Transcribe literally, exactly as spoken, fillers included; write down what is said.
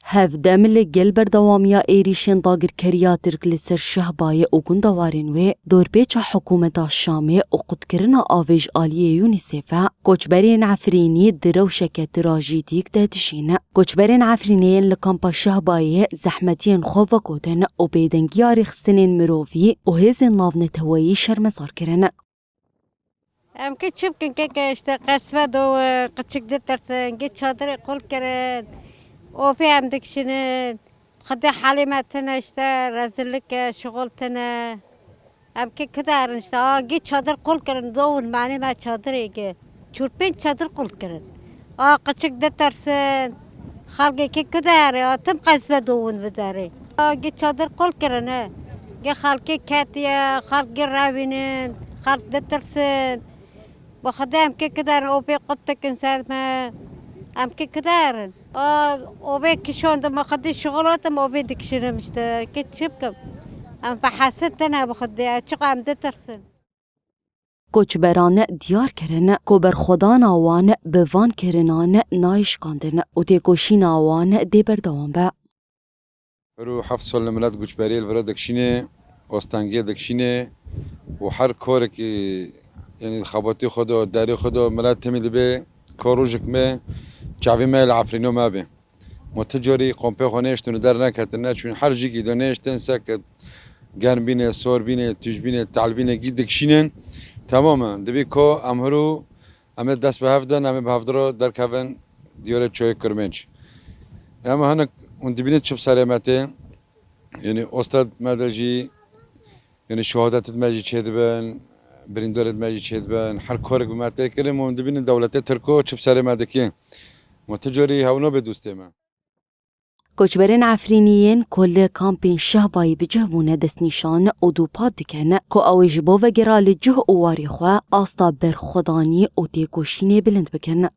Hevdem li gel berdewamiya êrîşên dagirkeriya Tirk li ser Şehbayê û gundewarên wê, dorpêça hikûmeta Şamê û qutkirina avê ji aliyê UNICEF e, koçberên Efrînî di rewşeke trajîdîk de dijîn. Koçberên Efrînê yên li kampa Şehbayê zehmetiyên xwe vegotin û bêdengiya rêxistinên mirovî û hêzên navneteweyî şermezar kirin. Em kê çi bikin, keke işte qesve do, qiçik ditirsin, gê çadirê qul kirin. Ofê em dikişînin. Xwedê halê me tine işte, rezillik e, şixul tine. Em kê kidarin işte, a gê çadir qul kirin, dowin manê me çadirê gê. Çûr pênc çadir qul kirin. A qiçik ditirsin. Xelkê kê kidarê, a tim qesve dowin vidarê. A gê çadir qul kirin, e. Gê xelkê ketiye, xelk gê revînin, xelk ditirsin. Bi Xwedê em kê kidarin, o bê qut dikin ser me. Em kê kidarin. A, o bê kişon de me Xwedê şixul otim, o bê dikişinim işte. Kê çi bikim? Em bi hesin tine bi Xwedê, çiqa em ditirsin. Koçberan diyar kirin ku berxwedana wan bi van kirinan nayê şikandin û têkoşîna wan dê berdewam be. Her û heft sal li milet guçberiyê li vira dikişînê, ostengiyê dikişînê û her korekî, yanî di xebatê xwe de, derê xwe de milet timî dibe ka rojek me çavê me li Efrîno me be. Ma ti carî kompê xwe nêştin û derneketine, çûn her jîkî de nêştin, seke germ bîne, sor bîne, tûj bîne, tehl bîne, gî dikişînin. Temam e. Divê ka em hiro em ê dest bi hev din, em ê bi hevdira derkevin diyarê çayê Kirmenc. Em hinek hûn dibînin çi bi serê me tê. Yanî ostad me de jî, yanî şehadet me jî çêdibin, birîndarê me jî çêdibin, her karek bi me tê kirin, hûn dibînin dewletê Tirko çi bi serê me dike. Ma ti carî hew nabe dostê me. Koçberên Efrînî yên ku li kampên Şehbayê bi cih bûne destnîşan û dûpat dikin ku ew ê ji bo vegera li cih û warê xwe asta berxwedanî û têkoşînê bilind bikin.